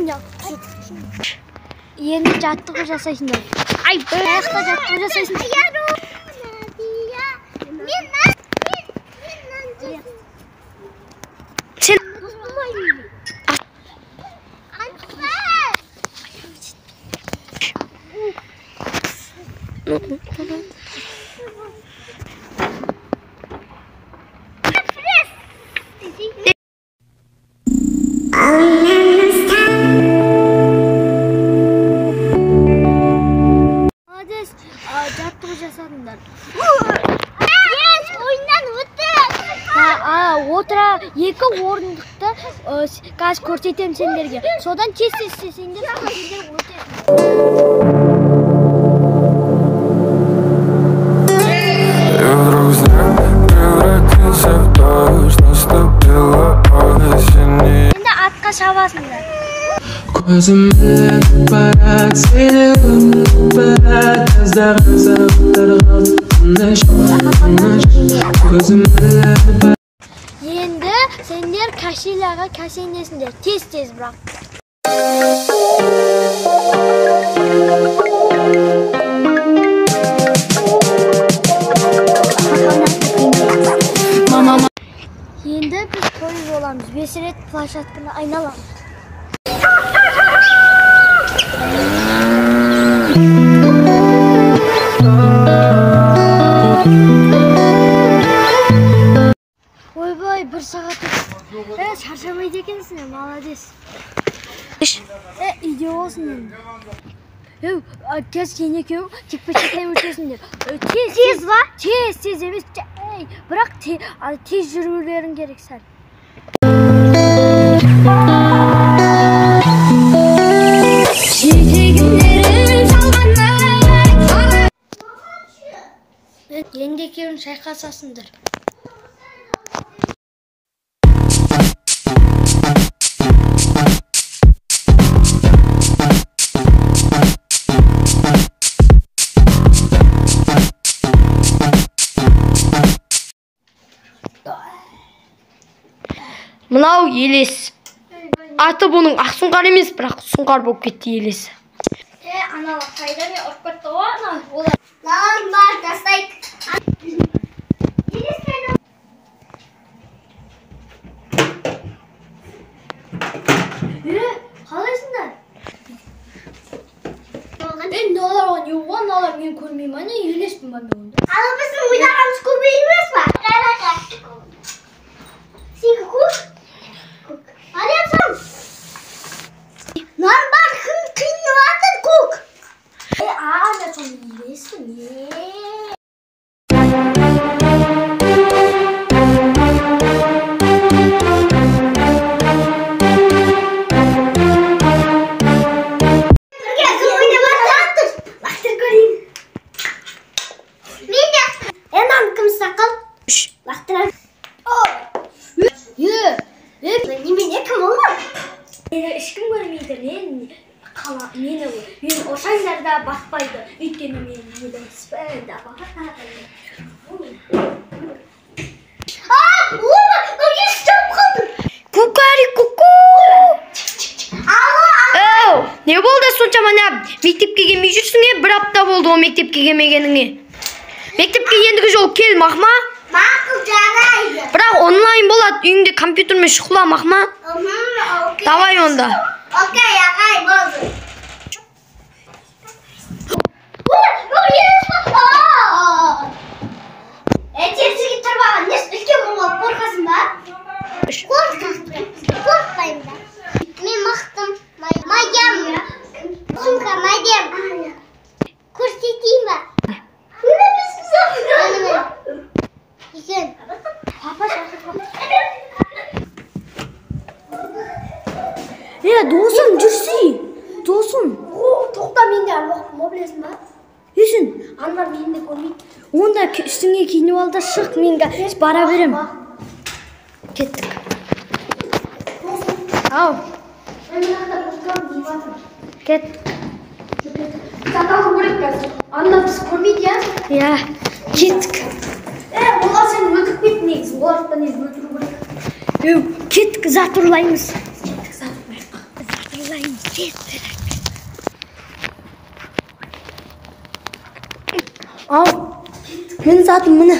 Міне, енді жаттығу жасайсыңдар. Ай, аяқта жаттығу жасайсыңдар. Сен Молодец, жаттығу жасадыңдар. Ойыннан өтті. Отыра екі орындықты қазір көрсетемін сендерге. Содан тез-тез істесеңдер, сендер өтесіңдер. Енді атқа шабасыңдар. Көзім ілініп барады, сені ұмытып барады, аздаған сағаттар қалды, тыныш, тыныш. Көзім ілініп барады. Енді сендер кашиляға кәсендесіңдер, тез-тез бірақ. Енді біз пойыз боламыз, 5 рет площадканы айналамыз. Ойбай, 1 сағат өтті. Шаршамайды екенсің, молодец. Үйде болсын енді. Қазір сен екеуің текпе-текке өтесіңдер. Тез ба? Тез емес, бірақ тез жүрулерің керек сәл. Енді екеуің шайқасасыңдар. Мынау Елес. Аты бұның Ақсұңқар емес, бірақ сұңқар болып кетті Елес. Аналар қайда, мен ұрып кетті ғой, ана олар. Лан бар, тастайық. Елес қайда? Қалайсыңдар? Мыналарға не болған, мыналар мені көрмей ма, не Елеспін ба мен онда? Ал біздің ойнағанымыз көп емес па? Қара-қара. Сенікі көк? Көк. Алексам! Нан бар, кім қиынып жатыр көк? Мен соны Елеспін, Лақтыр көрейін. Мен де. Мынаны кім сақал? Лақтырар. Немене кім ол? Мені ешкім көрмейді, мен мені ұрсаңдар да бақпайды. Өйткені мен елеспін да. Кукари ку-ку. Не болды соншама, мектепке келмей жүрсің, 1 апта болды ол мектепке келмегеніңе. Мектепке ендігі жол кел, мақма? Мақұл, жарайды. Бірақ онлайн болады, үйіңде компьютермен шұқыла, мақма? Давай онда. Окей, ағай, болды. Терісіге тұрып алған, не үлкен болмап қорқасың ба? Қорықпаймын да. Мен мықтым. Майдам. Сумка майдам. Көрсетейін ба? Екен. Папа шақырып. Досым, жүрсей. Досым. Тоқта, мен де аруақпын, білесің ба? Есін, аналар мені де көрмейді. Онда үстіңе киініп ал да шық, мен бара берем. Кеттік. Ау. Кеттік. Зат алу керек қазір. Аналар біз көрмейді, иә? Иә, кеттік. Олар сені өлтіріп кетті негізі. Оларды да негізі өлтіру керек. Кеттік, зат ұрлаймыз. Кеттік, зат ұрлайық. Зат ұрлаймыз. Ал, менің затым міне.